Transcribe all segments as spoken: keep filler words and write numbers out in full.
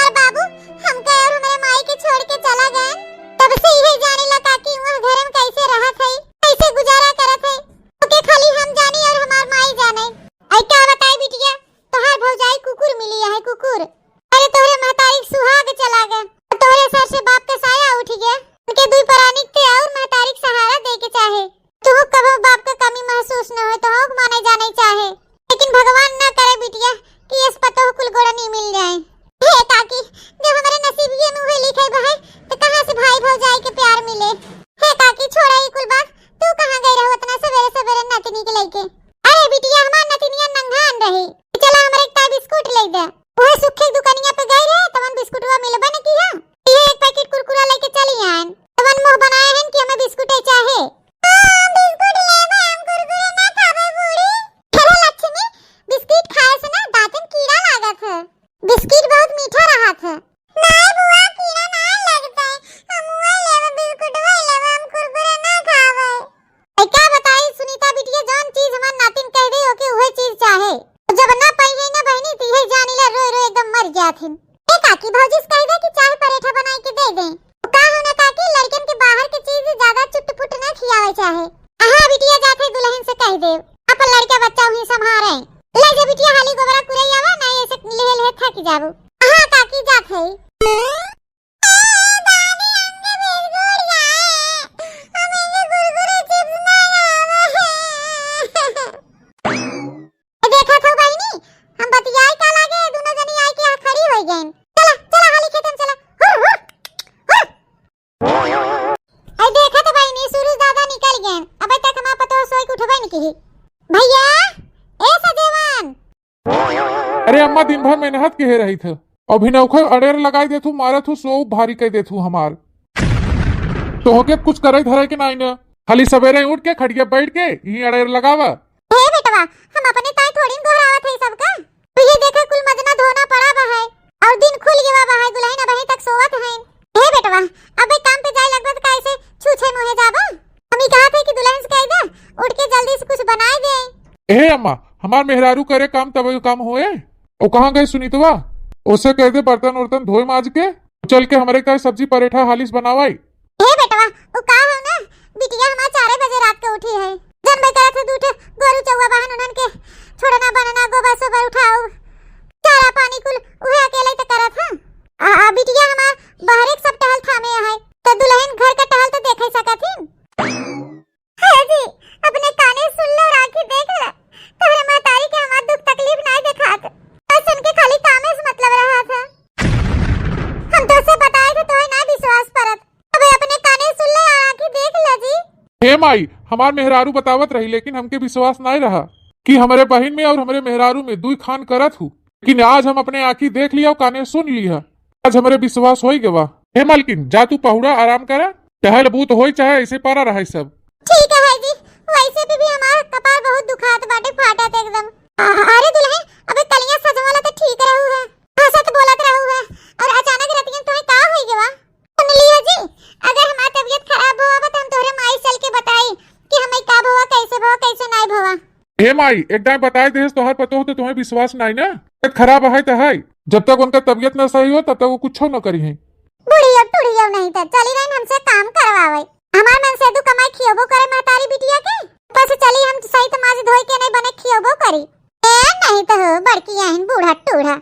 हमार बाबू हमका और हमरे माई के छोड़ के चला गए। तब से इहे जाने ला काकी वह घर में कैसे रहत है, कैसे गुजारा करत है, ओके खाली हम जानी और हमार माई जाने। आई का बताई बिटिया, तोहार भौजाई कुकुर मिली है, कुकुर। अरे तोहरे महतारी के सुहाग चला गए, तोहरे सर से बाप के साया उठ गया, उनके दुई परानी के और महतारी के सहारा दे के चाहे। तुहू कबो बाप का कमी महसूस न होए, तुहू के माने जाने चाहे, लेकिन भगवान ना करे बिटिया कि इस पतोह कुल गोड़नी मिल जाए। हे काकी, जब हमारे नसीबिये में उहे लिखे बा है, तो कहाँ से भाई भौजाई के प्यार मिले? हे काकी, छोड़ा ई कुल बात, तू कहाँ गई रहो इतना सवेरे सवेरे नतनी के लेके? अरे बिटिया, हमार नतनिया नंगान रही, चला हमरे एक ताई बिस्कुट ले दे। उहे सुखे दुकानिया पे गई रहे, तवन बिस्कुटवा मिलबे न किया। ये एक पैकेट कुरकुरा लेके चली आयन। तवन मुंह बनाए हैं कि हमें बिस्कुटे चाहे। हाँ, बिस्कुट लेबे, हम कुरकुरे ना खाबे बूढ़ी। अरे लक्ष्मी, बिस्किट खाए से ना दांतन कीड़ा लागत है। बिस्किट बहुत मीठा रहत है। नाय बुआ, कीड़ा नाय लगते। हम वही लेबे, बिस्कुट वही लेबे, हम कुरकुरे ना खाबे। ए, का बताई सुनीता बिटिया, जौन चीज हमार नातिन कह दे, ओके उहे चीज चाहे। जब ना पाई है ना बहिनी, तो यही जानी ला रोए रोए एकदम मर गया थिन। ए काकी, भौजी से कह दे कि चाय परेठा बनाई के दे दे। का हो ना काकी, लड़कन के बाहर के चीज ज्यादा चुटपुट ना खियावे चाहे। हाँ बिटिया, जात है दुल्हन से कह दे, अपन लड़का बच्चा वहीं संभारे। ले जा बिटिया, हाली गोबरा कुरई आवा, ना ऐसे लेहे लेहे थक जाबू। हाँ काकी, जात है। ए, देखत हो बहिनी, हम बतियाई का लागे, दुनो जनी आई के यहाँ खड़ी होई गईन। चला, चला, हाली खेतन चला। हुर, हुर, हुर। ए, देखत बहिनी, सूरज दादा निकल गईन। अबे तक हमार पतोह सोई के उठबे न किही। भैया, ए सजेवान। अरे अम्मा, दिन भर मेहनत के रही थे, अभी नौखर अड़ेर लगाई देथू, मारत हूँ, सो भारी कह देथू हमार। तोहके कुछ करे धरे के नाई न, खाली सवेरे उठ के खटिया बैठ के यहीं अड़ेर लगावा। हे बेटवा, हम अपने ताई थोड़ी न गोहरावत है सबका। तू ये देखे कुल मजना धोना पड़ा बा है और दिन खुल गवा बा है, दुल्हन अबहीं तक सोवत है। हे बेटवा, अबे काम पे जाए लगबे त कैसे छूछे मुँहे जाबा? हम ई कहत है कि दुल्हन से कह दे, उठ के जल्दी से कुछ बनाए दे। ए अम्मा, हमार मेहरारू करे काम तब काम होए। ओ कहाँ गई सुनीतवा? ओसे कह दे बर्तन उर्तन धोए माज के, चल के हमरे का सब्जी परेठा हालिस बनावाई। हे बेटवा, उ का हो ना, बिटिया हमार चारे बजे रात के उठी है। जनबे करत है, दू ठे गोरू चौवा बहन, उन्हन के छोड़ना बनना, गोबर सोबर उठाऊ, चारा पानी कुल उहे अकेले त करत है। आ, आ बिटिया हमार बहरे के सब टहल थामे है, त दुल्हन घर का टहल त देखे सकत हिन। हे जी, अपने काने सुन लो और आँखी देख लो, तोहरे महतारी के हमार दुख तकलीफ नाय देखात, बस उनके खाली कामे से मतलब रहा था। हम तोसे बताए थे, तोहे नाय विश्वास परत, अबे अपने काने सुन ले और आँखी देख लो जी। हे माई, हमार मेहरारू बतावत रही, लेकिन हमके विश्वास नाय रहा कि हमरे बहिन में और हमरे मेहरारू में दुई खान करत हूँ, लेकिन आज हम अपने आँखी देख लिया और काने सुन लिया। आज हमरे विश्वास होई गवा। हे मालकिन, जा तू पहुड़ा आराम करा, टहल बूत होई चाहे ऐसे पड़ा रहे सब। ठीक है जी, वैसे भी, भी हमार कपार बहुत दुखात बाटे, फाटत एकदम। आ, अरे दुल्हन, अबे कलिया सजवाला तो ठीक रहू है, हंसत बोलत रहू है, और अचानक रतियन तोहे का होई गवा? सुन लियो जी, अगर हमार तबीयत खराब भवा बा तो हम तोहरे माई चल के बताई कि हमें का भवा, कैसे भवा, कैसे नाय भवा। हे माई, एक दाएं बताए देस तोहार पतोह तो तुम्हें विश्वास नाई ना। तबीयत खराब है तो है, जब तक उनका तबीयत ना सही हो तब तक वो कुछ ना करी है। बुढ़ियो टुढ़ियो नहीं तो चली रही हमसे काम करवावे। हमार मन से दू कमाई खियोबो करे महतारी बिटिया के, बस चली हम सही तमाज धोई के नहीं बने खियोबो करी। ए नहीं तो हो बड़की आहिन बूढ़ा टूढ़ा।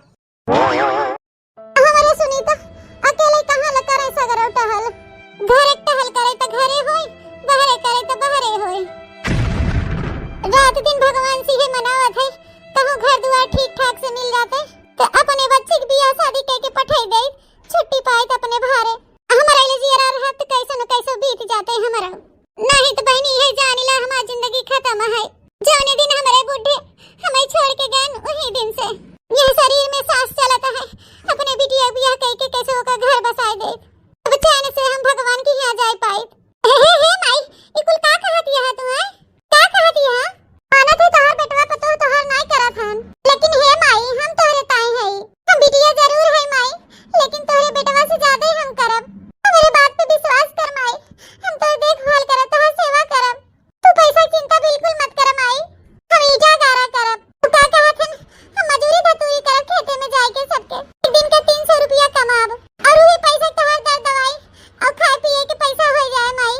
हमरे सुनीता अकेले कहाँ ल करे सगरो टहल? घरे क टहल करे त घरे होई, बहरे करे त बहरे होई। रात दिन भगवान से इहे मनावत है, कहूँ घर दुआर ठीक ठाक से मिल जाते, त अपने बच्ची के बियाह शादी कइके पठाई दे, छुट्टी पाए त अपने भारे। हमरे ले जियरा रहत कैसो न कैसो बीत जाते हमरा। नहीं त बहिनी, इहे जानी ला हमार जिंदगी खतम है। जौने दिन हमरे बूढ़े हमें छोड़ के गन, वही दिन से यह शरीर में सांस चलत है। अपने बिटिया बियाह कइके कैसे ओकर घर बसाए दे। अब चैन से हम भगवान के यहाँ जाए पाए। हे, हे, हे माई, ई कुल का कहत यह तू, हैं? का कहत यह? मानत है तोहार बेटवा पतोह तोहार नाय करत हन, लेकिन हे माई, हम तोहरे ताई हई। हम बिटिया जरूर है माई, लेकिन तोहरे बेटवा से ज्यादा हम करब। हमरे बात पे विश्वास कर माई, हम तोहर देखभाल करब, तोहर सेवा करब। तू पैसा चिंता बिल्कुल मत कर माई, हम ईटा गारा करब। तू का कहत हन? हम मजूरी धतूरी करब खेते में जाए के सबके। एक दिन के तीन सौ रुपया कमाब, और उहे पैसा तोहार दर दवाई और खाए पिए के पैसा हो जाए माई।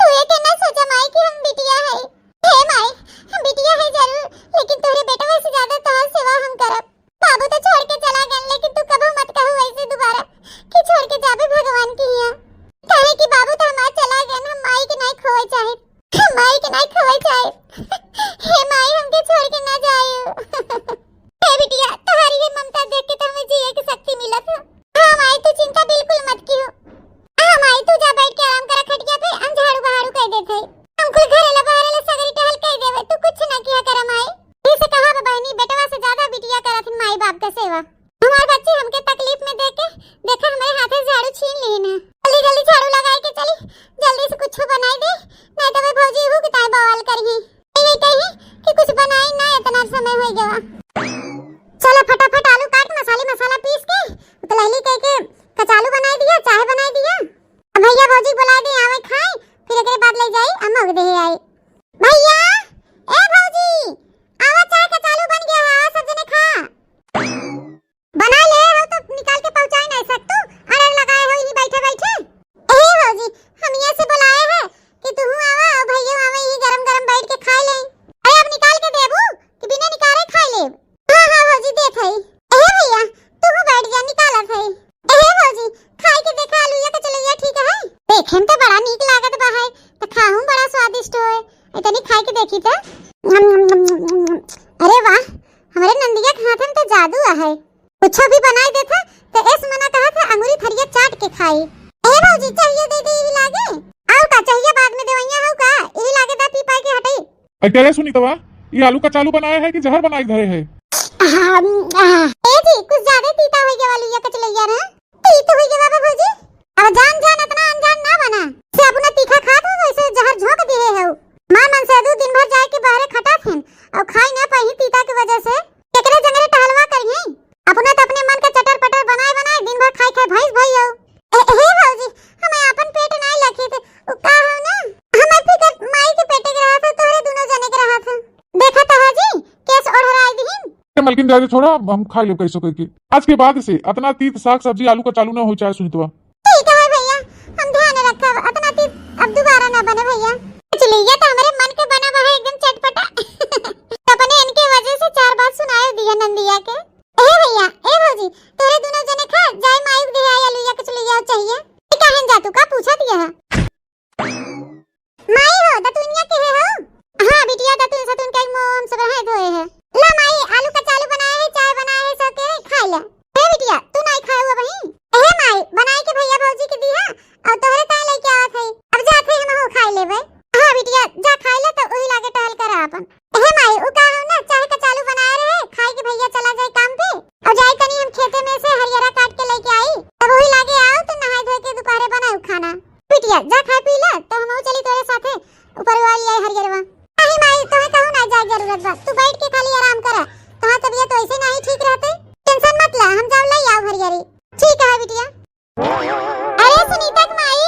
तू ये के ना सोचा माई कि हम बिटिया है। हे माई, हम बिटिया है जरूर, लेकिन तोहरे बेटवा से ज्यादा तोहार सेवा हम करब। बाबू तो छोड़ के चला गए, लेकिन तू कबो मत कहू ऐसे दोबारा कि छोड़ के जाबे भगवान की हिया। काहे कि बाबू तो हमार चला गए, हम माई के नहीं खोए चाहे, हम माई के नहीं खोए चाहे। हे माई, हमके छोड़ के ना जाए। हे बिटिया, तोहारी ये ममता देख के तो हमें जिए की शक्ति मिलत है। हाँ माई, तू चिंता बिल्कुल मत कियो। हाँ माई, तू जा बैठ के आराम करा खटिया पे, हम झाड़ू बहारू कर देते हैं। हम कुल घरे ला बहरे ला सगरी टहल कर देवे, तू कुछ ना किया करा माई। इसे कहा बा बहनी, बेटवा से ज्यादा बिटिया करत हिन माई बाप का सेवा। हमार बच्ची हमके तकलीफ में देख के, देखा हमरे हाथे झाड़ू छीन लीन है। जल्दी जल्दी झाड़ू लगाए के चली, जल्दी से कुछ बनाई दे, नहीं तो वे भौजी हूँ किताई बवाल करी। ये कही कि कुछ बनाई ना, इतना समय हो गया। चलो फटाफट आलू काट, मसाले मसाला पीस के उतलैली कह के कचालू बनाई दिया, चाय बनाई दिया। अब भैया भौजी बुलाए दे, आवे खाए, फिर एकरे बाद ले जाई अम्मा के देहे आई। भैया, ए भौजी, आवा चाय कचालू बन गया है, आवा सब जने खा। बना ले हो तो निकाल के पहुंचाई नहीं सकतू, अड़र लगाए हो यही बैठे बैठे। ए भौजी, हम ये से बुलाए हैं कि तू आवा और भैया आवे, यही गरम गरम बैठ के खाए ले। अरे अब निकाल के देबू कि बिना निकाले खाए ले? हाँ हाँ भौजी देत है। ए भैया, तू बैठ जा, निकालत है। ए भौजी, खाए के देखा आलूया कचलैया ठीक है? देखे में तो बड़ा नीक लागत बा है, तो खाहूं बड़ा स्वादिष्ट होए। ए तनी खाए के देखी तो। अरे वाह, हमरे नंदिया के हाथ में तो जादू है। कुछो भी बनाई देत है, तो एस मना कहत है, अंगूरी थरिया चाट के खाई। ए भौजी, चाहिए दे दे, यही लागे। और का चाहिए, बाद में देवैया हो का? यही लागे दा पी पाए के हटई। अरे सुनीतवा, ये आलू कचालू बनाए है कि जहर बनाए धरे है? ए जी, कुछ ज्यादा तीता हो गया आलूया कचलैया ना। तीत हो गया बाबा भौजी। अब जान जान इतना अनजान ना बना। से अपना तीखा खात हो, वैसे जहर झोंक दिए हो। माँ मन से दू दिन भर जाए के बाहरे खटा थे और खाई ना पाई तीता की वजह से। केकरे जंगरे टहलवा करिए, अपना तो अपने मन के चटर पटर बनाए बनाए दिन भर खाई खाई भैंस भई हो। ए, हे भौजी, हमें अपन पेट नहीं लखी थे, उ का हो ना, हमें फिकर माई के पेटे के रहा था, तोहरे दोनों जने के रहा था। देखा तो है जी, केस ओढ़राई दिहिन। ए मलकिन, जाए छोड़ा, हम खा लेब कैसो करके। आज के बाद से अतना तीत साग सब्जी आलू कचालू ना हो चाहे सुनीतवा। ठीक है भैया, हम ध्यान रखब, अतना तीत अब दोबारा ना बने भैया। चलिए, ये तो हमारे मन के बना हुआ है एकदम चटपटा। अपने इनके वजह से चार बात सुनाए दिया नंदिया के। ए भैया, ए भौजी, तोरे दोनों जने खा, जाए माई के देहे आई आलूया कचलैया चाहिए। ए, काहे जा तू का पूछा दिया है? माई हो, दतुनिया के है हो? हाँ बिटिया, दतुन सतुन के मुंह हम सब रहे धोए है। ला माई, आलू कचालू बनाए है, चाय बनाए है, सब के खाई ले। ए बिटिया, तू नहीं खाए हुआ बहिन? ए माई, बनाए के भैया भौजी के दीहा, और तोहरे ताई लेके आवत है। अब जात है हम हो खाई लेबे। हाँ बिटिया, जा खाई ले तो वही लागे टहल कर आपन। हे माई, उ का हो ना, चाय कचालू बनाए रहे, खाए के भैया चला जाए काम पे, और जाए तनी हम खेते में से हरियरा काट के लेके आई, तब वही लागे आओ तो नहाए धोए के दोपहरे बनाऊ खाना। बिटिया, जा खाए पी ले, तो हम चली तोरे साथे ऊपर वाली आई हरियरवा। नहीं माई, तोहे कहूँ ना जाए जरूरत बा, तू बैठ के खाली आराम करा, तोहार तबीयत वैसे नहीं ठीक रहते, टेंशन मत ला, हम जाओ ले आओ हरियरी। ठीक है बिटिया। अरे सुनीता के माई,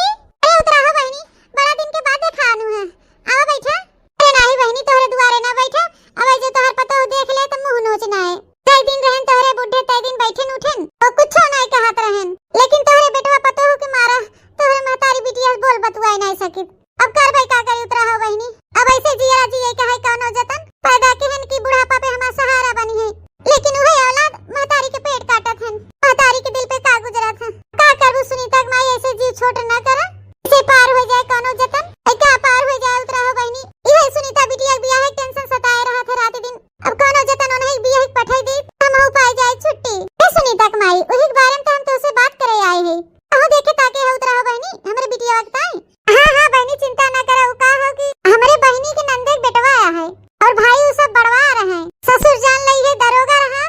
अरे उतरा हो बहिनी, बड़ा दिन के बाद देखा आनू है, आवा बैठा। अरे नाही बहिनी, तोहरे दुआरे ना बैठा, अब जो तोहर पतोह देख ले तो मुंह नोच ना है। कई दिन रहन तोहरे बुढ़े, तय दिन बैठन उठन और कुछो नहीं कहत रहन, लेकिन तोहरे बेटवा पतोह के मारा तोहरे महतारी बिटिया बोल बतुआए नहीं सकित। अब करबै का करी उतरा हो बहिनी, अब ऐसे जिया जिए के है कौनो जतन, पैदा के हन कि बुढ़ापा पे हमार सहारा बनी है, लेकिन उहे औलाद महतारी के पेट काटत हन, महतारी के दिल पे का गुजरत है। का करबू सुनीता के माई, ऐसे जीव छोट ना करा, इसे पार हो जाए कौनो जतन, ए का पार हो जाए उतरा हो बहिनी। इहे सुनीता बिटिया के बियाह के टेंशन सताए रहत है रात दिन, अब कौनो जतन उन्हें बियाह के पठाई दी, हम हो पाए जाए छुट्टी। ए सुनीता के माई, वही के बारे में तो हम तोसे बात करे आए हैं, अहो देखे ताके है उतरा हो बहिनी, हमरे बिटिया के ताई। हाँ, हाँ बहिनी, चिंता ना करा, उ का हो कि हमरे बहिनी के नंदे के बेटवा आया है और भाई उ सब बड़वा रहे हैं। ससुर जान लई है दरोगा रहा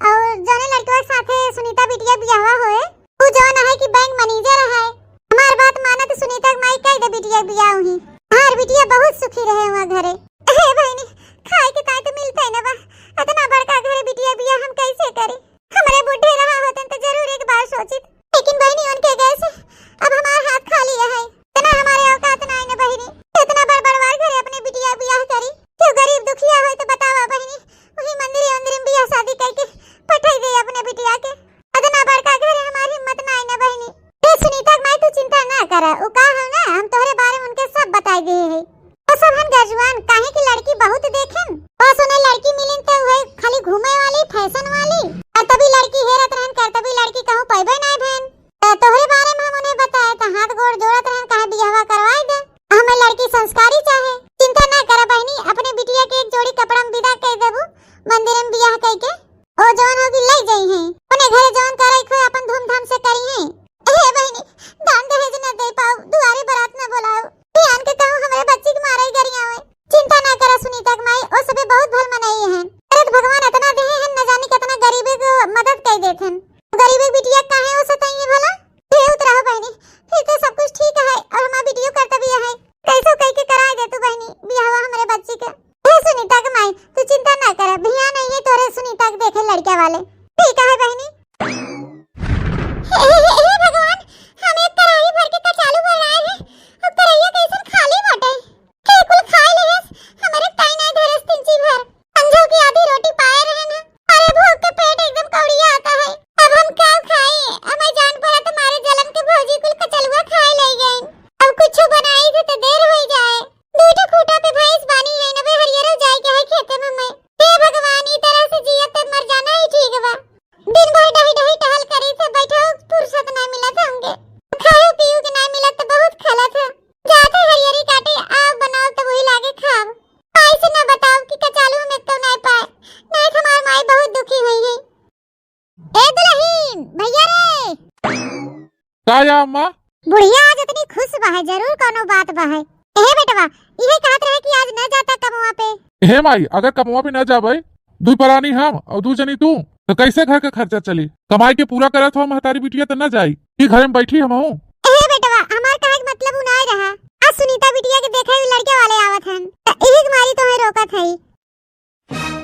और जौने लड़कवा के साथे सुनीता बिटिया बियाहवा होए, उ जौन है कि बैंक मैनेजर है। हमार बात माना ले। ठीक है बहिनी। हे, हे, हे, हे भगवान, हम एक कढ़ाई भर के कचालू बनाए हैं, अब कढ़ाइया कैसन खाली बाटे। के कुल खाए लेस, हमरे ताई नाई धरस तिनची भर। संझो की आधी रोटी पाए रहे ना। अरे भूख के पेट एकदम कौड़िया आता है। अब हम का खाई? हमें जान पड़ा तुम्हारे जलन के भौजी कुल कचलुआ खाए ले गए। अब कुछ बनाई थे तो देर हो जाए। दू ठो खूटा पे भैंस बानी है ना, वे हरियरो जाए के है खेते में। मैं, हे भगवान, ई तरह से जिया तो मर जाना ही ठीक बा। दिन भर डही डही टहल करी थे, बैठो फुर्सत ना मिलत हमके। खायो पियो के ना मिलत तो बहुत खलत है। जाते हरियरी काटे, आव बनाओ तो वही लागे खाब। माई से ना बताओ कि कचालू हम एक तो ना पाए, नहीं तो हमार माई बहुत दुखी हुई है। ए दुल्हन, भैया रे। का या अम्मा? बुढ़िया आज इतनी खुश बा है, जरूर कोनो बात बा है। ए बेटवा, इहे कहत रहे कि आज न जाता कमवा पे। हे माई, अगर कमवा पे न जाबे, दुई परानी हम और दू जनी तू, तो कैसे घर का खर्चा चली? कमाई के पूरा करत हो महतारी बिटिया, तो न जाई, ई घरे में बैठी हम हूँ। ए बेटवा, हमार कहे के मतलब उ नाय रहा। आज सुनीता बिटिया के देखे लड़के वाले आवत हन, तो इही के मारी तोहे रोकत हई।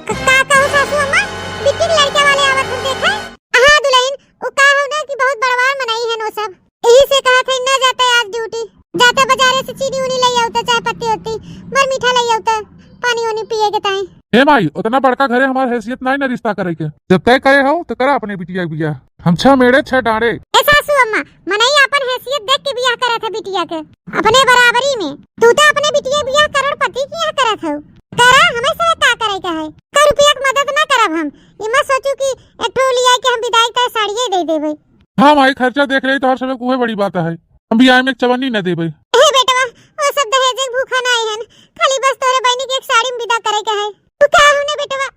क-, का कहू सासू अम्मा, बिट्टी के लड़के वाले आवत हन देखे। हाँ दुल्हन, उ का हो ना कि बहुत बड़वार मनई हन वो सब, यही से कहत है ना जाते आज ड्यूटी। जाते बाजारे से चीनी उनी ले आउते, चाय पत्ती होती, मर मीठा ले आउते, पानी उनी पिए के ताई। हे माई, उतना बड़का घरे हमार हैसियत नाई ना रिश्ता करे के। जब तय करे हो तो करा अपने बिटिया के बियाह। हम छह मेड़े छह डांड़े। ए सासू अम्मा, मनई अपन हैसियत देख के बियाह करत है बिटिया के, अपने बराबरी में। तू तो अपने बिटिया के बियाह करोड़पति के यहाँ करत हो, करा, हमें से का करे के है? का रुपया के मदद ना करब हम, ई मत सोचू कि एक ठो लिया के हम विदाई के साड़िए दे देबे। हाँ माई, खर्चा देख रही तो हर समय उहे बड़ी बात है। हम बियाह में एक चवन्नी न देबे। हे बेटवा, वो सब दहेज के भूखा ना आए हन, खाली बस तोरे बहनी के एक साड़ी में विदा करे के है। तू का हो ना बेटवा,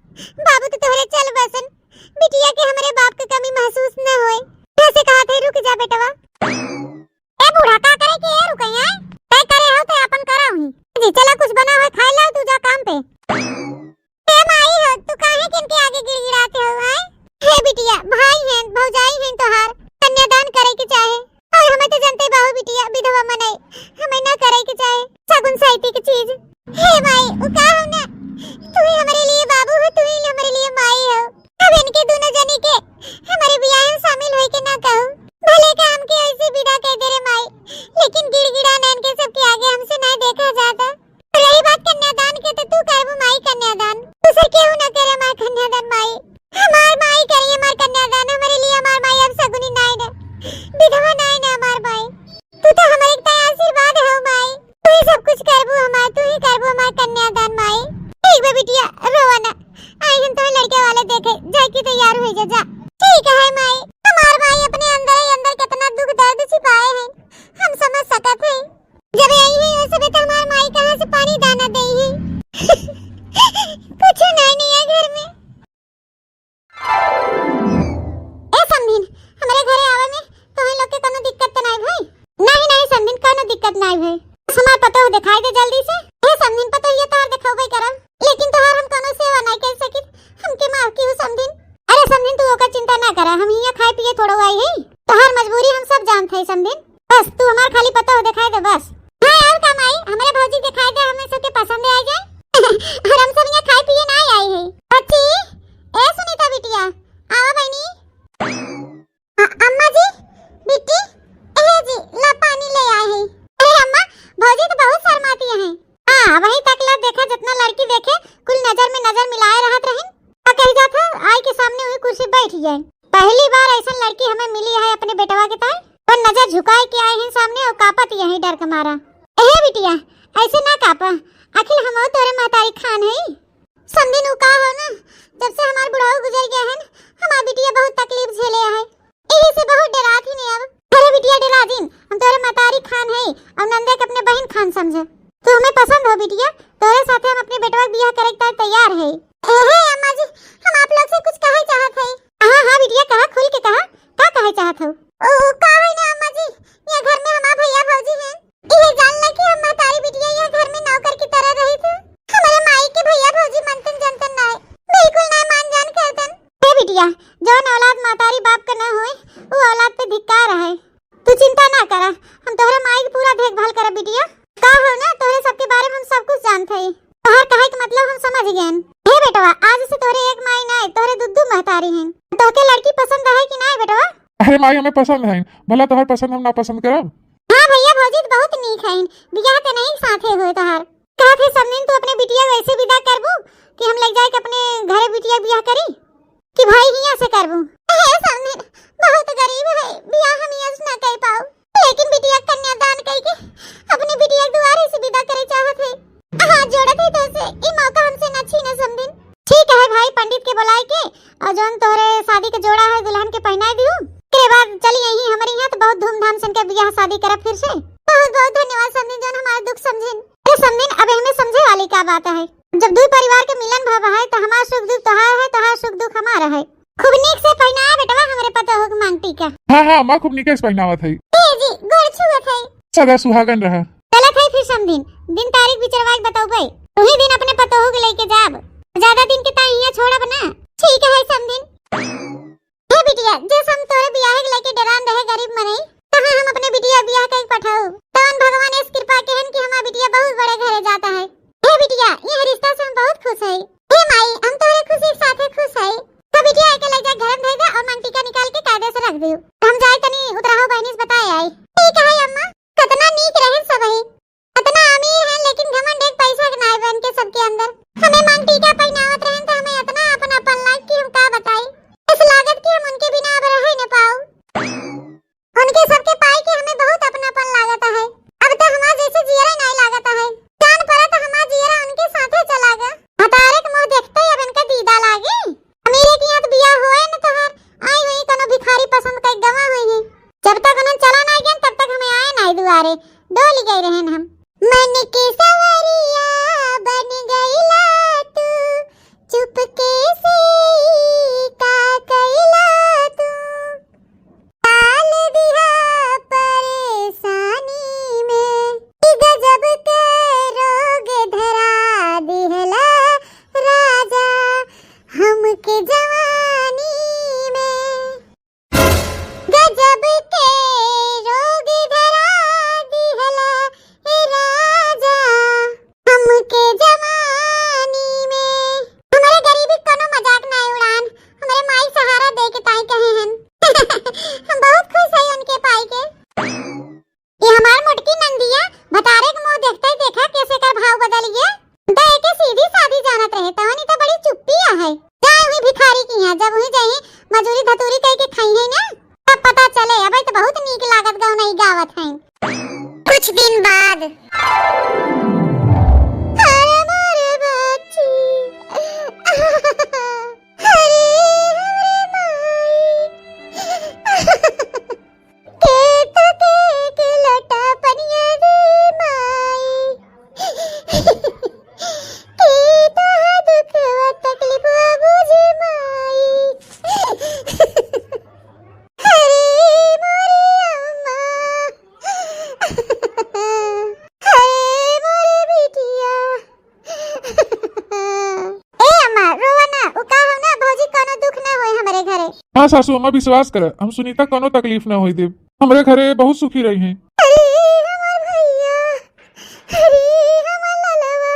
बाबू तो तोहरे चल बसन, बिटिया के हमरे बाप के कमी महसूस न होए। जैसे कहा थे, रुक जा बेटवा। ए बूढ़ा, का करे के ए रुकई है? तय करे हो तो अपन करा हुई। जी चला, कुछ बना है खाए ला, तू जा काम पे। ए माई हो, तू काहे किनके आगे गिड़गिड़ाते हो, आय? हे बिटिया, भाई हैं, भौजाई हैं तोहार, कन्यादान करे के चाहे। और हमें तो जनते बाहु बिटिया, विधवा मनई, हमें ना करे के चाहे, सगुन साइती के चीज। हे माई, उ का हो ना, तू ही हमारे लिए बाबू हो, तू ही हमारे लिए माई हो। अब इनके दोनों जनी के हमारे बियाह में शामिल होए के ना कहू, भले का हमके ऐसे विदा कह दे रे माई, लेकिन गिड़गिड़ा नैन के सबके आगे हमसे नहीं देखा जाता। रही बात कन्यादान के, तो तू करबू माई कन्यादान, दूसर केहू ना करे हमार कन्यादान माई। हमार माई करी हमार कन्यादान, हमारे लिए हमार माई अब सगुनी नाई ना, विधवा नाई ना हमार माई। तू तो हमारे एक तय आशीर्वाद हो माई, तू ही सब कुछ करबू हमार, तू ही करबू हमार कन्यादान माई। ठीक बा बिटिया, रोवा ना, आई हम तो लड़के वाले देखे, जाए की तैयार हो जा, जा। ठीक है माई, हमार माई अपने अंदर ही अंदर कितना दुख दर्द छिपाए हैं, हम समझ सकत हैं। जब यही है, वैसे भी तो हमार माई कहाँ से पानी दाना देई है? कुछ नहीं, नहीं है घर में। ए समधिन, हमरे घरे आवे में तोहन लोग के कोनो दिक्कत तो नहीं भई? नहीं, नहीं समधिन, कोनो दिक्कत नहीं भई। बस हमार पतोह दिखाई दे जल्दी से। ए समधिन, पतोहिया तोहार देखौबे करब, लेकिन तोहार हम कोनो सेवा नहीं कर सकित, हमके माफ की हो समधिन। अरे समधिन, तू ओकर चिंता ना करा, हम हियाँ खाए पिए थोड़ो आई है, तोहार मजबूरी हम सब जानत है समधिन। बस तू हमार खाली पतोह दिखाई दे बस। हाँ और का माई, हमरे भौजी दिखाई दे, हमें सबके पसंद आ जाए। और हम सब यहाँ खाए पिए ना आई है। बच्ची, ए सुनीता बिटिया, आवा बहनी। अ-, अम्मा जी, बिट्टी, ए जी, ला पानी ले आए हैं। अरे अम्मा, भौजी तो बहुत शर्माती हैं। हाँ, वही तक ला देखा, जितना लड़की देखे, कुल नजर में नजर मिलाए रहत रहिन। का कही जात है, आई के सामने वही कुर्सी बैठ गए। पहली बार ऐसन लड़की हमें मिली है अपने बेटवा के ताई। पर नजर झुकाए के आए हैं सामने और कापत यही डर के मारा। ए बिटिया, ऐसे ना कापा, आखिर हम तोरे महतारी खान है। समधिन उ का हो ना, जब से हमार बुढ़ऊ गुजर गया है ना, हमार बिटिया बहुत तकलीफ झेले है, यही से बहुत डरात ही नहीं अब। अरे बिटिया डरा जिन, हम तोरे महतारी खान है और नंदे के अपने बहन खान समझे। तू हमें पसंद हो बिटिया, तोरे साथे हम अपने बेटवा के बियाह करे के तैयार है। हे, हे अम्मा जी, हम आप लोग से कुछ कहे चाहत है। हाँ, हाँ बिटिया, कहा, खुल के कहा, का कहे चाहत हो? ओ, का है ना अम्मा जी, ये घर में हमार भैया भौजी हैं। ये जान ले कि हम महतारी बिटिया ये घर में नौकर की तरह रही थी। हमारे माई के भैया भौजी मनतन जनतन ना है, बिल्कुल ना मान जान करतन। हे बिटिया, जौन औलाद महतारी बाप के ना होए, वो औलाद पे धिक्कार है। तू चिंता ना करा, हम तोहरे माई के पूरा देखभाल करब बिटिया। का हो ना, तोहरे सबके बारे में हम सब कुछ जानत हई। तोहर कहे के मतलब हम समझ गएन। हे बेटवा, आज से तोहरे एक माई नाय, तोहरे दू दू महतारी हैं। तोहके लड़की पसंद है कि नाय बेटवा? अरे माई, हमें पसंद है, भला तोहर पसंद हम ना पसंद करब? हाँ भैया, भौजी तो बहुत नीक हैं, बियाह तो नहीं साथे हुए तोहर। कहत है समधिन, तू अपने बिटिया को ऐसे विदा करबू कि हम ले जाए के अपने घरे बिटिया बियाह करी कि भाई हियाँ से करबू? हे समधिन, बहुत गरीब है, बियाह हम हियाँ से ना कर पाऊ, लेकिन बिटिया कन्यादान करके अपने बिटिया के दुआरे से विदा करे चाहत है। हाथ जोड़त है तोसे, ई मौका हमसे ना छीना समधिन। ठीक है भाई, पंडित के बुलाए के और जौन तोहरे शादी के जोड़ा है दुल्हन के पहनाए दिहू। एकरे बाद चली आई हमरे यहाँ तो बहुत धूमधाम से इनके बियाह शादी करब फिर से। बहुत बहुत धन्यवाद समधिन, जौन हमारे दुख समझिन। अरे समधिन, अब एहमे समझे वाली का बात है? जब दुई परिवार के मिलन भवा है, तो हमार सुख दुख तोहार है, तोहार सुख दुख हमार है। खूब नीक से पहिनावा बेटवा हमरे पतोह के मांग टीका। हाँ, हाँ, अम्मा, खूब नीक से पहिनावत है। ए जी, गोड़ छुअत है। सदा सुहागन रहा। चलत है फिर समधिन, दिन तारीख विचरवाई के बतौबे। वही दिन अपने पतोह के लेके जाब। ज्यादा दिन के ताई यहाँ छोड़ब ना। ठीक है समधिन। हे बिटिया, जैसे हम तोरे बियाह के लेके डेरान रहे गरीब मनई, तहाँ हम अपने बिटिया बियाह कई पठाऊ। तवन भगवान ऐस कृपा केहन कि हमार बिटिया बहुत बड़े घरे जाता है। हे बिटिया, यह रिश्ता से हम बहुत खुश है। हे माई, हम तोरे खुशी के साथे खुश है। तो बिटिया के ले जा घर में धर दे और मांग टीका निकाल के कायदे से रख दियो। हम जाए तनी उतराहो बहनी से बताए आई। ठीक है अम्मा। कितना नीक रहे सब है। इतना अमीर है लेकिन घमंड एक पैसा के नाय बन के सबके अंदर। हमें मांग टीका पहिनावत रहन तो हमें इतना अपनापन लाग कि हम का बताई। ऐसे लागत कि हम उनके बिना अब रह ही न पाऊ। उनके सबके पाई के हमें बहुत अपनापन लागत है। अब तो हमार जैसे जियरा नहीं लागत है। जान पड़ा तो हमार जियरा उनके साथे चला गया। हतारे के मुंह देखते ही अब इनका दीदा लागे। अमीरे के यहाँ तो बियाह होए न तोहार, आई हुई कोनो भिखारी पसंद कई गवा हुई है। जब तक उन्हन चला ना गए तब तक हमें आए ना दुआरे, डोल गए रहन हम। मन के सवरिया बन गईला तू, चुपके से ई का कईला तू। डाल दिहा परेशानी में, कि गजब के रोग धरा दिहला राजा हमके जवानी में। गजब के रोग धरा दिहला ए राजा हमके जवानी में। हमारे गरीबी कोनो मजाक ना उड़ान, हमारे माई सहारा दे के ताई कहे हन। हम बहुत खुश है उनके पाई के। ये हमार मोटकी नंदिया भतारे के मुंह देखते ही देखा कैसे कर भाव बदल गया। दे के सीधी सादी जानत रहे, तवनी तो बड़ी चुप्पी है। जाए हुई भिखारी की यहाँ, जब हुई जाए मजूरी धतूरी कह के खाई है ना, तब पता चले। अबे तो बहुत नीक लागत गौनई गावत हैं। कुछ दिन बाद। अरे मोरे बच्ची, अरे हमरे माई। के तो के के लोटा पनिया रे माई, के तो दुखवा तकलीफवा बुझे माई। अरे मोरे अम्मा, अरे मोरे बिटिया। ए अम्मा, रोवा ना, उ का हम ना भौजी, कोनो दुख ना होए हमरे घरे। हाँ सासू अम्मा, विश्वास कर, हम सुनीता कोनो तकलीफ ना होई देब। हमरे घरे बहुत सुखी रही हैं। अरे हमार भैया, अरे हमार ललवा,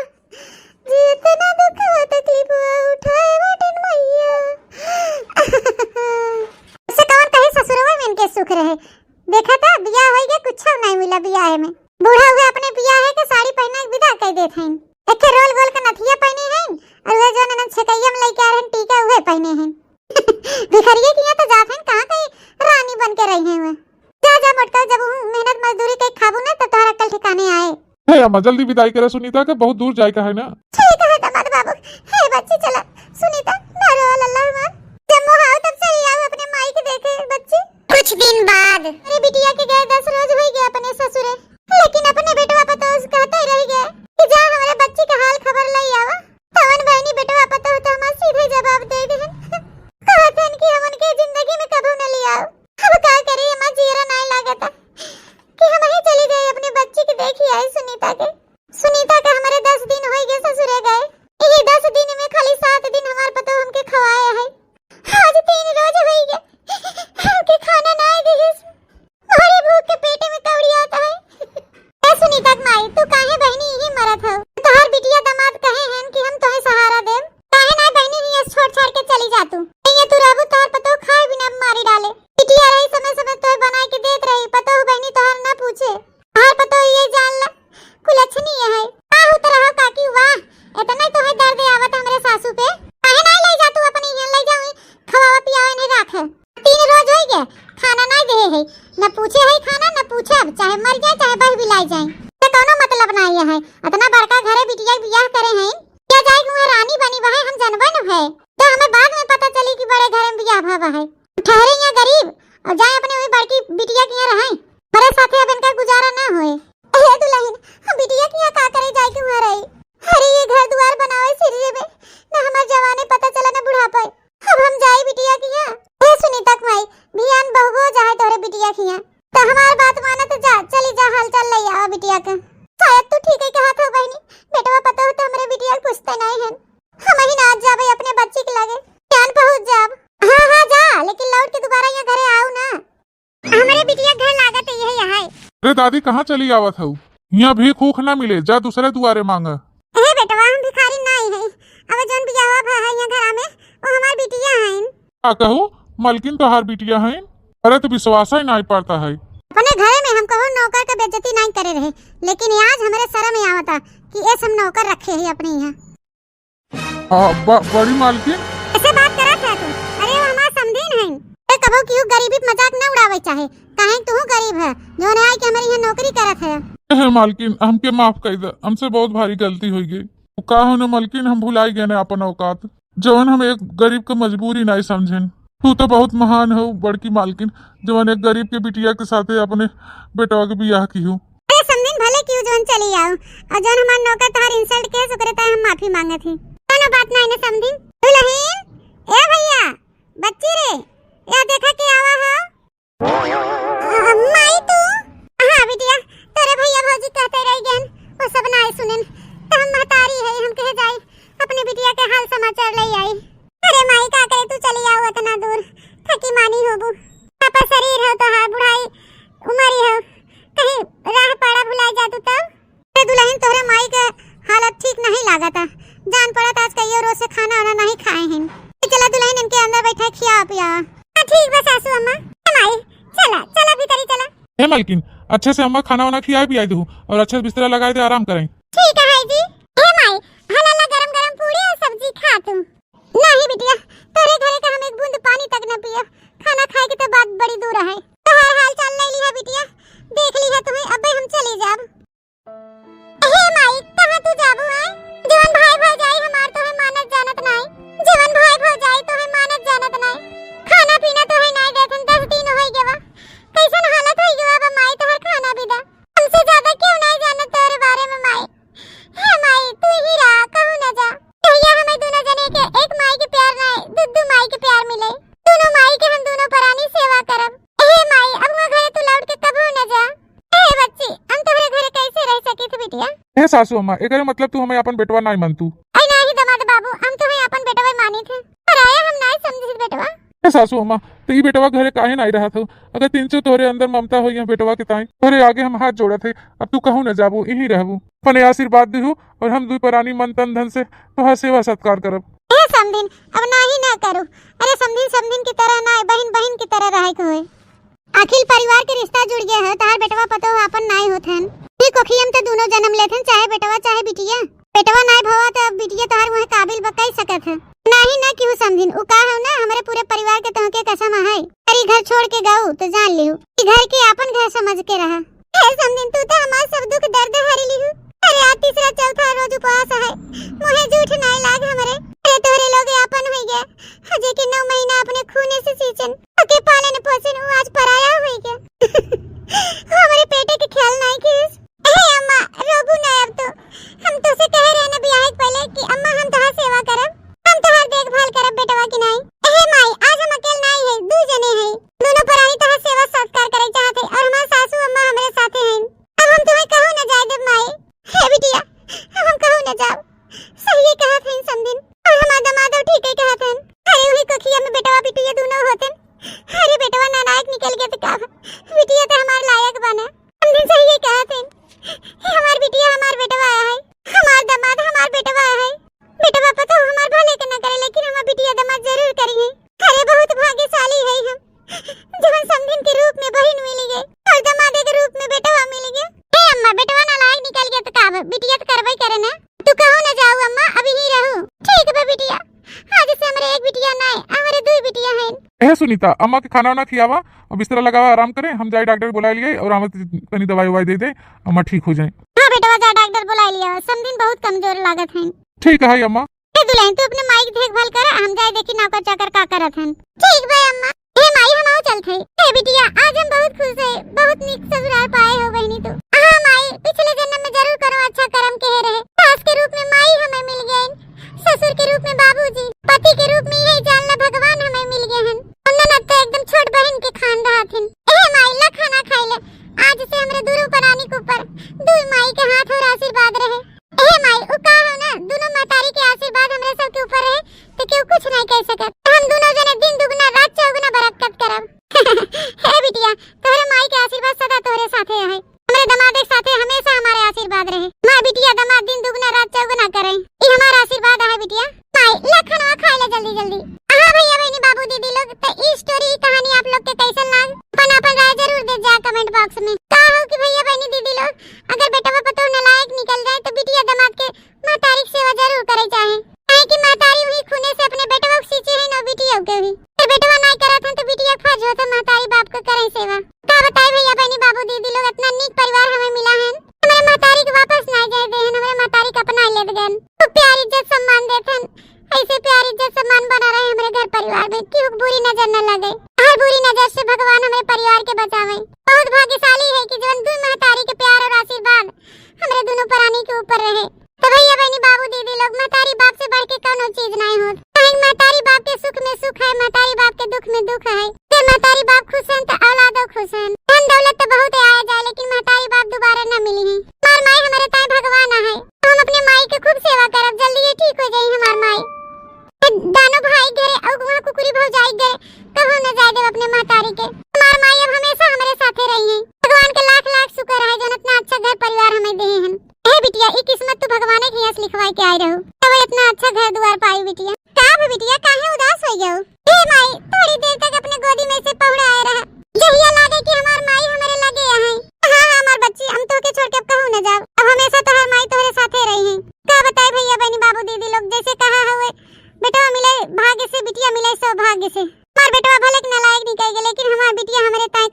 जे इतना दुख तकलीफ उठाए बाटिन मैया। से कौन कहे ससुरवा में इनके सुख रहे। देखा था बियाह होई गया, कुछ नहीं मिला बियाह में। बूढ़ा हुए अपने बियाह के साड़ी पहना के विदा कर देत हैं। एके रोल गोल के नथिया पहने हैं और वह जो ननद छेकैया में लेके आ रहे हैं टीका, उहे पहने हैं। भिखरिये किया तो जात हैं, कहाँ कहीं रानी बन के रही हैं वह। जा, जा मोटका, जब हूँ मेहनत मजदूरी के खाबू ना, तब तोहरा अक्ल ठिकाने आए। हे अम्मा, जल्दी विदाई करे सुनीता के, बहुत दूर जाए का है ना। ठीक है दामाद बाबू। हे बच्ची चला, सुनीता ना रो लल्ला हमार। जब मोहाओ तब चली आओ अपने माई के देखे बच्ची। कुछ दिन बाद। अरे बिटिया के गए दस रोज हो गए अपने ससुरे, लेकिन अपने बेटवा पतोह से कहते ही रह गए कि जा हमारे बच्ची का हाल खबर ले आवा। तवन बहनी बेटवा पतोह तो हमार सीधे जवाब दे देहन। कहत हन कि हमन के जिंदगी में कबो न ले आओ। अब का करी, हमार जियरा नाय लागता कि हम ही चली जाए अपने बच्ची के देखी आई सुनीता के। सुनीता के हमारे दस दिन होई गए ससुरे गए। यही दस दिन में खाली सात दिन हमार पतोह हमके खवाए है। आज तीन रोज होई गए हमके खाना नाय दिहिस। मोरे भूख के पेटे में न पूछे है खाना, न पूछब, चाहे मर जाए, चाहे बह बिलाए जाए, तो कौनो मतलब ना ये है। इतना बड़का घरे बिटिया के बियाह करे हैं, क्या जाए कि वह रानी बनी, वह हम जनबे न है, तो हमें बाद में पता चली कि बड़े घरे में बियाह भवा है। ठहरे यहाँ गरीब और जाए अपने वही बड़की बिटिया के यहाँ रहे, हमारे साथे अब इनका गुजारा ना होए। हे दुल्हन, हम बिटिया के यहाँ का करे जाए के वहाँ रही? अरे ये घर दुआर बनावे सिर जेबे, ना हमार जवानी पता चला ना बुढ़ापा। अब हम जाई बिटिया के यहाँ। हे सुनीता के माई, भियान बहुबो जाए तोहरे बिटिया के यहाँ। तो हमार बात माना तो जा, चली जा हाल चाल ले आवा बिटिया के। शायद तू ठीक ही कहत हो बहनी, बेटवा पतोह तो हमरे बिटिया के पूछते नहीं हन। हम ही ना आज जाबे अपने बच्ची के लगे, भियान पहुँच जाब। हाँ, हाँ, जा, लेकिन लौट के दोबारा यहाँ घरे आओ ना। हमरे बिटिया घर लागत है यही है। अरे दादी, कहाँ चली आवत हऊ? यहाँ भीख ऊख ना मिले, जा दूसरे दुआरे मांगा। हे बेटवा, हम भिखारी नाई है। अब जौन बियाहवा भा है यहाँ घरा में, वो हमार बिटिया हईन। का कहू, मलकिन तोहार बिटिया हईन? अरे तो विश्वास ही नाई पड़ता है। अपने घरे में हम कहूँ नौकर के बेइज्जती नाई करे रहे, लेकिन आज हमरे शर्म आवता कि ऐस हम नौकर रखे ही अपने यहाँ। आ, ब-, बड़ी मालकिन। कैसे बात करत है तू? अरे वो हमार समधिन हईन। ए, कबो केहू गरीबी के मजाक न उड़ावे चाहे, काहे तू गरीब है, जौन आए के हमरे यहाँ नौकरी करत है। हे मालकिन, हमके माफ कर दे, हमसे बहुत भारी गलती हो गई। वो का हो न मालकिन, हम भुलाई गए न अपन औकात, जवन हम एक गरीब के मजबूरी नहीं समझेन। तू तो बहुत महान हो बड़की मालकिन, जवन एक गरीब के बिटिया के साथे अपने बेटवा के बियाह की हो। अरे समधिन, भले केहू जौन चली आओ, और जौन हमार नौकर तोहार insult के, ओकरे ताई हम माफी मांगत ही। कौनो बात नाई ने समधिन। दुल्हन, ए भैया, बच्ची रे, या देखा के आवा हो। अ, माई तू? हाँ बिटिया, तोरे भैया भौजी कहते रह गए, वो सब नाई सुनेन, तो हम महतारी है, हम कहे जाई, अपने बिटिया के हाल समाचार ले आई। अरे माई, का करे तू चली आओ इतना दूर, थकी मानी होबू, आपा शरीर हो तोहार, बुढ़ाई उमरी हो, कहीं राह पाड़ा भुलाई जा तू तब। अरे दुल्हन, तोहरे माई के हालत ठीक नहीं लागत है, जान पड़त आज कईयो रोज से खाना वाना नहीं खाए हैं। ए, चला दुल्हन, इनके अंदर बैठा खिया पिया। हाँ ठीक बा सासू अम्मा। ए माई, चला चला भीतरी चला। हे मालकिन, अच्छे से अम्मा खाना वाना खियाए पियाए दू और अच्छे से बिस्तरा लगाए दे, आराम करें। ठीक है जी। हे माई, हला ला गरम गरम पूड़ी और सब्जी खा तू। नहीं बिटिया, तोरे घरे का हम एक बूंद पानी तक न पियब। खाना खाए के तो बात बड़ी दूर है। तोहार हाल चाल ले लिहा बिटिया, देख लिहा तुम्हें, अबे हम चली जाब। हे माई, कहाँ तू जाबू है? जवन भाई भौजाई हमार तोहे मानत जानत नाई, जवन भाई भौजाई तोहे मानत जानत नाई, खाना पीना तोहे नाई देथन, दस दिन होई गवा। कैसन हालत होई गवा बा माई तोहर, खाना भी दा। हमसे ज्यादा क्यों नाई जानत तोरे बारे में माई? हे माई, तू ही रहा, कहूँ न जा। कहिया हमें दोनों जने के एक माई के प्यार ना, दू दू माई के प्यार मिले। दोनों माई के हम दोनों परानी सेवा करब। हे माई, अब वहाँ घरे तू लौट के कबहू न जा। हे बच्ची, हम तोहरे घरे कैसे रह सकी थे बिटिया? हे सासू अम्मा, एकरे मतलब तू हमें अपन बेटवा नाई मानतू? अरे नाही दमाद बाबू, हम तुम्हें अपन बेटवा मानी थे, पर आया हम नाई समझी बेटवा। हे सासू अम्मा, तो ई बेटवा घरे काहे नाई रहत हो? अगर तिनचो तोहरे अंदर ममता हो यहाँ बेटवा के ताई, तोहरे आगे हम हाथ जोड़त है, अब तू कहूँ न जाबू, यहीं रहबू। अपने आशीर्वाद दिहू और हम दुई परानी मन तन धन से तोहार सेवा सत्कार करब। हे समधिन, अब नाही ना करू। अरे समधिन समधिन की तरह ना, बहिन बहिन की तरह रहे के होए। आखिर परिवार के रिश्ता जुड़ गया है, तोहार बेटवा पतोह आपन नाही होत हन। ई कोखिया में तो दोनों जन्म लेत हन, चाहे बेटवा चाहे बिटिया। बेटवा नाही भवा तो अब बिटिया तोहार वह काबिल बा, कह सकत है। नाही ना केहू समधिन, उ का हो ना, हमरे पूरे परिवार के तोहके कसम है। अरे घर छोड़ के गऊ तो जान लिहू कि घर के आपन घर समझ के रहा। हे समधिन, तू तो हमार सब दुख दर्द हरी लिहू। अरे आज तीसरा चौथा रोज उपवास है, मुहे जूठ नाई लाग हमरे। अरे तोहरे लोग आपन होई गया, जे के नौ महीना अपने खूने से सींचन, ओके पालन पोषण, वो आज पराया होई गया। हमरे पेटे के ख्याल नाई किस। हे अम्मा, रोबू ना अब तो। हम तो से कहे रहे ना बियाह के पहले कि अम्मा हम तोहार सेवा करब, हम तोहार देखभाल करब बेटवा की नाई। हे माई, आज हम अकेल नाई है, दू जने हैं। दोनों परानी तोहार सेवा सत्कार करे चाहत है और हमार सासू अम्मा हमरे साथे हैं। अब हम तुम्हें कहूँ न जाए देब माई। हे बिटिया, अब हम कहूँ न जाब। सही कहत हैं समधिन, और हमार दमादो ठीक ही कहत हैं। अरे वही कोखिया में बेटवा बिटिया दोनों होते। अरे बेटवा नालायक निकल गया तो का? बिटिया तो हमार लायक बने। समधिन सही कहत हैं। हमार बिटिया हमार बेटवा है, हमार दमाद हमार बेटवा है। बेटवा पतोह हमार भले के न करे, लेकिन हमार बिटिया दमाद जरूर करी है। अरे बहुत भाग्यशाली है हम, जवन समधिन के रूप में बहिन मिली गई और दमादे के रूप में बेटवा मिली गई। हे अम्मा, बेटवा नालायक निकल गया तो का अब? बिटिया तो करबे करे ना। तू कहूँ न जाऊ अम्मा, अभी ही रहू। ठीक बा बिटिया, आज से हमरे एक बिटिया नाय, हमरे दुई बिटिया हैं। ए सुनीता, अम्मा के खाना वाना खियावा अब बिस्तरा लगावा, आराम करे, हम जाए डॉक्टर के बुलाए लिए और हम तनी दवाई उवाई दे दे, अम्मा ठीक हो जाए। हाँ बेटवा, जा डॉक्टर बुलाए लिया, समधिन बहुत कमजोर लागत है। ठीक है अम्मा। ए दुल्हन, तू अपने माई के देखभाल कर, हम जाए देखी नौकर चाकर का करत हन। ठीक बा अम्मा। हे माई, हम आओ चलत हई। हे बिटिया, आज हम बहुत खुश है, बहुत नीक ससुराल पाए हो बहिनी तू। हाँ माई, पिछले जन्म में जरूर कोनो अच्छा कर्म किहे रहे। सास के रूप में माई हमें मिल गईन, ससुर के रूप में बाबूजी, पति के रूप में यही जान ला भगवान हमें मिल गए हन। और ननद तो एकदम छोट बहन के खान रहत हन। ए माई, ला खाना खाई ले। आज से हमरे दोनों परानी के ऊपर दुई माई के हाथ और आशीर्वाद रहे। ए माई, उ का हो ना, दोनों महतारी के आशीर्वाद हमरे सबके ऊपर रहे, तो केहू कुछ नहीं कह सकत। हम दोनों जने दिन दुगना रात चौगुना बरकत करब। हे बिटिया, तोहरे माई के आशीर्वाद सदा तोहरे साथे रहे। हमरे दमाद के साथे हमेशा हमारे आशीर्वाद रहे। माँ बिटिया दमाद दिन दुगना रात चौगुना करे, ई हमारा आशीर्वाद है बिटिया। माई, ला खाना खाए ले जल्दी जल्दी। हाँ भैया बहनी बाबू दीदी लोग, तो ई स्टोरी, ई कहानी आप लोग के कैसन लाग? अपन अपन राय जरूर दे जा कमेंट बॉक्स में। का हो कि भैया बहनी दीदी लोग, अगर बेटवा पतोह नालायक निकल जाए तो बिटिया दमाद के महतारी के सेवा जरूर करे चाहे, काहे कि महतारी वही खूने से अपने बेटवा के सींचे है ना बिटिया के भी। अगर बेटवा नाई करत हन तो बिटिया के फर्ज होत है महतारी बाप के करे सेवा। का बताई भैया बहनी बाबू दीदी लोग, इतना नीक परिवार हमें मिला है। हमरे महतारी के वापस नाई जाए दे हन, हमरे महतारी के अपना लेत गन। खूब प्यार इज्जत सम्मान देत हन। ऐसे प्यार इज्जत सम्मान बना रहे हमरे घर परिवार में, केहू के बुरी नजर न लगे। हर बुरी नजर से भगवान हमरे परिवार के बचावे। बहुत भाग्यशाली है कि जवन दुई महतारी के प्यार और आशीर्वाद हमरे दोनों प्राणी के ऊपर रहे। तो भैया बहनी बाबू दीदी लोग, महतारी बाप से बढ़ के कौनो चीज नहीं होत। काहे महतारी बाप के सुख में सुख है, महतारी बाप के दुख में दुख है। जे महतारी बाप खुश हैं तो औलादो खुश हैं। धन दौलत तो बहुत आया जाए लेकिन महतारी बाप दोबारा न मिली हैं। हमार माई हमरे ताए भगवान है। हम अपने माई के खूब सेवा करब, जल्दी ये ठीक हो जाई हमार माई। दानो भाई घरे और वहाँ कुकुरी भौजाई घरे कहूँ न जाए देब अपने महतारी के। हमार माई अब हमेशा हमरे साथे रही हैं। भगवान के लाख लाख शुक्र है जौन इतना अच्छा घर परिवार हमें देहे हैं। हे बिटिया, ई किस्मत तू भगवाने के यहाँ से लिखवाए के आए रहू, तब इतना अच्छा घर दुआर पाई बिटिया। का भा बिटिया, काहे उदास हो गयो? हे माई, थोड़ी देर तक अपने गोदी में से पहुड़ा आए रहा, जहिया लागे कि हमार माई हमरे लगे आहे। हाँ हाँ हमार बच्ची, हम तोहके छोड़ के अब कहूँ न जाब। अब हमेशा तोहर माई तोहरे साथे रही है। का बताए भैया बहनी बाबू दीदी लोग, जैसे कहा हुए, बेटवा मिले भाग्य से, बिटिया मिले सौभाग्य से। हमार बेटवा भले के नालायक निकल गए लेकिन हमार बिटिया हमरे ताए